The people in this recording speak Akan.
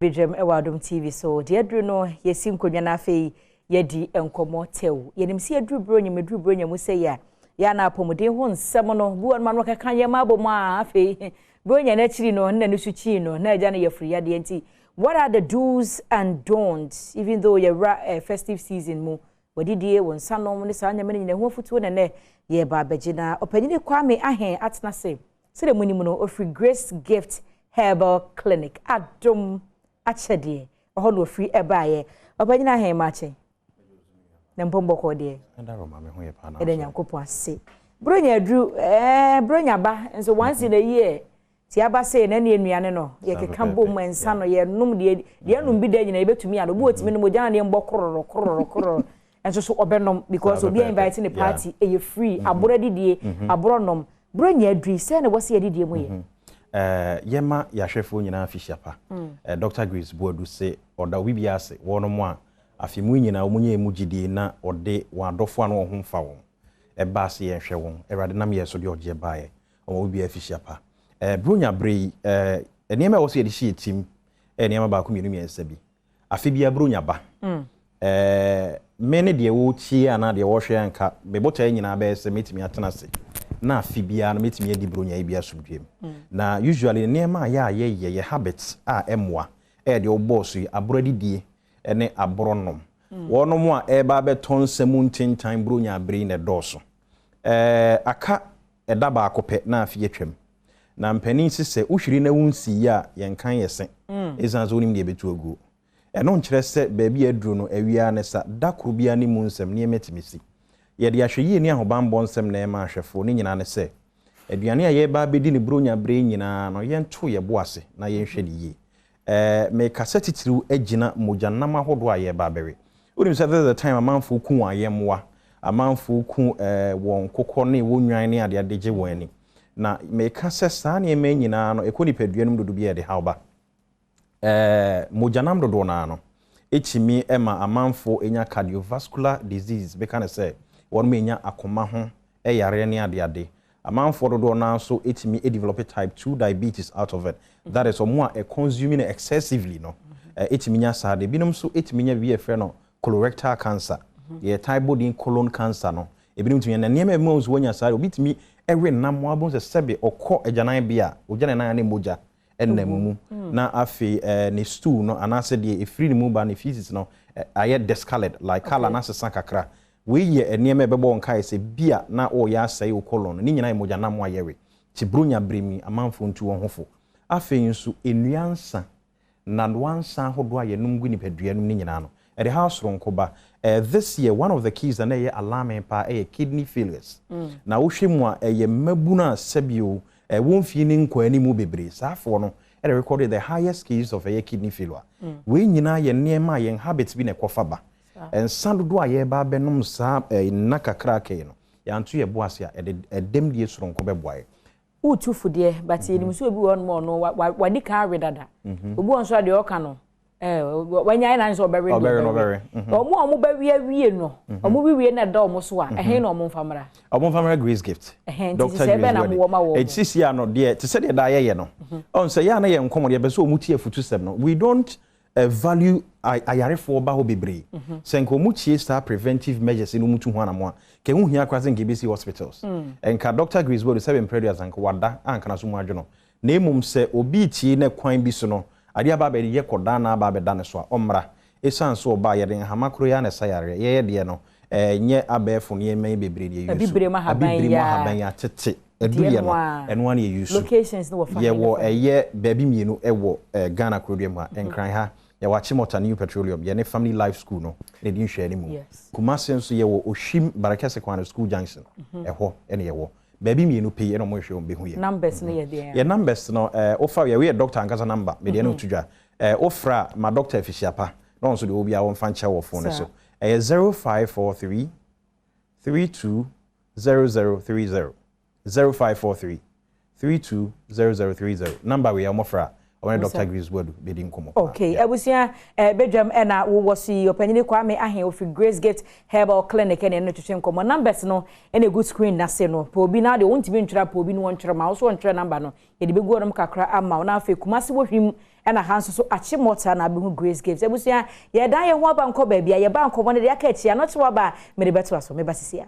Bedwam ɛwɔ Adom TV so. Deɛ aduru no, yɛsi nkonnwa no, afei yɛdi nkɔmmɔ tɛw. Yɛnim sɛ yɛduru Buronya mu, yɛduru Buronya mu sɛ yɛ a yɛa na apɔmuden ho nsɛm no bi wɔn no kɛka yɛn ma abɔ mu a, afei Buronya no akyiri no na ne so kyii no na agya no yɛ firi yadeɛ. Nti what are the do's and don'ts, even though yɛwura festive season mu, wɔdidie wɔn nsanom ne saa nneɛma no nyinaa ho afutuo na nɛ yɛba abɛgye? Na ɔpanyini Kwame Ahen atena se sɛdeɛ mu nim no, ofiri Grace Gift Herbal Clinic, Adom Akyɛdeɛ ɔhɔ na ofiri ɛbaayɛ. Ɔpanyini Ahen, maakye na mpɔmbɔkɔ deɛ, ɛdɛ Nyankopɔn ase. Buronya aduru, buronya ba nso once in a year ti aba sɛ na ne nnuane no yɛkeka bom, nsa no yɛnom deɛ deɛ nom bi da nyina yɛbɛtumi ano. Obi wɔtumi nom ogya na ne mbɔ kororo kororo kororo nso so ɔbɛnom because obi invite ne party, ɛyɛ free. Aborɔ didie, aborɔ nom. Buronya aduru sɛ na wɔsi yɛdidie mu yɛ. Yɛma yɛahwɛfoɔ nyinaa fihyia pa. Dr Grace Boadu se ɔda obi bi ase, wɔnom a afe mu nyinaa wɔn nyɛ mu gyidie na ɔde wɔn adɔfoɔ a na wɔn ho mfa wɔn ɛba ase yɛnhwɛ wɔn. Awurade nam yɛ so deɛ ɔgye baeɛ, ɔma obi afihyia pa. Buronya bere yi, nneɛma a ɛwɔ so yɛde hyɛ yɛ tim, nneɛma baako, mmienu, mmiɛnsa bi. Afe biara buronya ba. Me ne deɛ wɔretie anaa deɛ wɔrehwɛ anka mebɔtae nyinaa bɛyɛ sɛ mɛtumi atena ase na afe biara no mɛtumi adi buronya yi bi asomdwe mu. Na usually nneɛma a yɛ a yɛyɛ yɛ habits a ɛmmoa ɛyɛ deɛ wɔbɔɔ so yi, aborɔ adidie ne aborɔ nom. Wɔnom a ɛreba abɛtɔ nsɛm ntentan buronya abere yi na ɛdɔɔso. Aka ɛda baako pɛ na afe atwam, na mpanin si sɛ wohwiri na wonsii a yɛnkan yɛ se ɛsiane sɛ wonim deɛ ɛbɛtu aguo. Ɛno nkyerɛ sɛ baabi a aduro no awia ne sa da koro biara ne mu nsɛm nneɛma tumi si. Yɛde ahwɛyie ne ahobanbɔ nsɛm na ɛma ahwɛfoɔ ne nyinaa ne sɛ aduane a yɛreba abɛdi ne buronya bere nyinaa no, yɛnto yɛ bo ase na yɛnhwɛ ne yie. Mekasa titiriw agyina mogyanam ahodoɔ a yɛreba abɛwe. Wonim sɛ this is the time amanfoɔ ku wɔn ayɛmmoa, amanfoɔ ku wɔn kokɔ ne wɔn nwan ne adeade gye wɔn ani. Na meka sɛ saa nneɛma nyinaa no ɛkɔ nipadua no mu dodo bi a, yɛde haw ba. Mogyanam dodoɔ naa no ɛtumi ma amanfoɔ nya cardiovascular disease, bɛka ne sɛ wɔn nya akoma ho ɛyareɛ ne adeade. Amanfoɔ dodoɔ naa nso ɛtumi develop type 2 diabetes out of it. That is, ɔmo a consuming excessively no ɛtumi nya saa de. Ebinom nso ɛtumi nya biribi a yɛfrɛ no colorectal cancer, yɛ type body colon cancer no. Ebinom tumi na nneɛma ebi mu nso wɔnya saa. Obi tumi ɛwe nam abom sɛ sɛbe ɔkɔ agyanan bi a ogya ne nan ne mogya ɛnam mu, na afei ne stool no anaasɛ deɛ efiri ne mu ba, ne feces no ayɛ discolored, like colour na asesa kakra. Wei yɛ nneɛma a ɛbɛbɔ wɔn kae sɛ bia na ɔreyɛ asɛe wo colon no. Ne nyinaa yɛ mogya nam a yɛwe. Te buronya bere mi, amanfoɔ ntu wɔn ho fo. Afei nso nnua nsa, nadoa nsa ahodoɔ a yɛnom gu nipadua no mu ne nyinaa no, ɛde ha soronko ba. This year, one of the keys a na ɛyɛ alarming paa ɛyɛ kidney failures. Na wohwɛ mu a, ɛyɛ mmabunu a sɛbio wɔn fie ne nkɔ anim bebree, saafoɔ no ɛde recorded the highest case of ɛyɛ kidney failure. Wei nyinaa yɛ nneɛma a yɛn habits bi na ɛkɔfa ba. Nsa dodoɔ a yɛreba abɛnom saa nna kakra yi no, yɛanto yɛ bo ase a, ɛde ɛdɛm die soronko bɛboa yɛ. Wotu fo deɛ, but yɛnim sɛ obi wɔ hɔnom a ɔno wadi kan awe dada. Obi wɔ nso a deɛ ɔka no wanyae na sɛ ɔbɛwe deɛ. Ɔbɛwe no, ɔbɛwe. Ɔmo a ɔmo bɛwe awie no, ɔmo wiwie na ɛda ɔmo so a, ɛhe na ɔmo mfa mmra? Ɔmo mfa mmra Grace Gift. Ɛhɛn, nti sɛ ɛbɛn na mowɔ ma wɔn? Ɛsisi ano deɛ te sɛ deɛ daa yɛyɛ no, ɔn sɛ yɛ a na yɛ nkɔmɔ deɛ yɛpɛ sɛ ɔmo tie afutusɛm no. We don't value ayarefoɔ ba hɔ bebree. Sɛ nka ɔmo tie saa preventive measures no, ɔmo tu ho anamo a, ka ɛho hia koraa sɛ nka ebesi hospitals. Nka Dr Grace Boadu sɛ bɛmprɛ nka wada anka na so mu adwo no. Na emom sɛ obi tie ne kwan bi so no, adeɛ aba abɛyɛ kɔdaa na aba abɛda ne so a, ɔmmra. Ɛsiane sɛ ɔbaa, yɛde nhama koro yi a na ɛsa yareɛ. Yɛyɛ deɛ no ɛnyɛ abɛɛfo nneɛma yi bebree deɛ yɛyi so. Abibire mu ahaban. Abibire mu yi a. Ahaban yi atete aduyɛ no. Ɛno a. Ɛno a na yɛyi so. Locations no wɔ fa? Yɛwɔ ɛyɛ baabi mmienu ɛwɔ Ghana kurodua mu ha. Nkran ha, yɛwɔ Achimota New Petroleum, yɛne Family Life School no na ɛdi nhwɛ anim. Kumase nso yɛwɔ Ohwim Barekɛse kwan no, School Junction ɛhɔ ɛna yɛwɔ. Baabi mmienu pii ɛna ɔmo hwehwɛ wɔn bɛhu yɛ. Numbers no yɛ deɛ? Yɛ numbers no, wofa yɛ woyɛ doctor ankasa number mede ɛno to dwa. Wofra ma doctor afihyia pa na ɔno nso deɛ obiara wɔmfa nkyɛ wɔ phone no so, ɛyɛ 0543 32 0030, 0543 32 0030. Number wei a wɔmɔfra. Ɔne Dr Grace Boadu bɛdi nkɔmmɔ. Okay, abusua, bedwam ɛna wowɔ so yi, ɔpanyini Kwame Ahen ofi Grace Gift Herbal Clinic ɛna ɛno twetwe nkɔmmɔ. Numbers no ɛna egu screen n'ase no. Pɛ obi na deɛ wontumi ntwerɛ, pɛ obi no wɔntwerɛ ma wo so wɔntwerɛ number no, yɛde bɛgu hɔnom kakra ama wo. Na afei Kumase wɔ Hwim, ɛna ha nso so Akye Mɔta na abɛhu Grace Gift. Abusua, yɛdan yɛn ho aba nkɔ baabi a yɛba nkɔmmɔ no deɛ aka akyi ano kye waba a mede bɛto aso meba sisi a.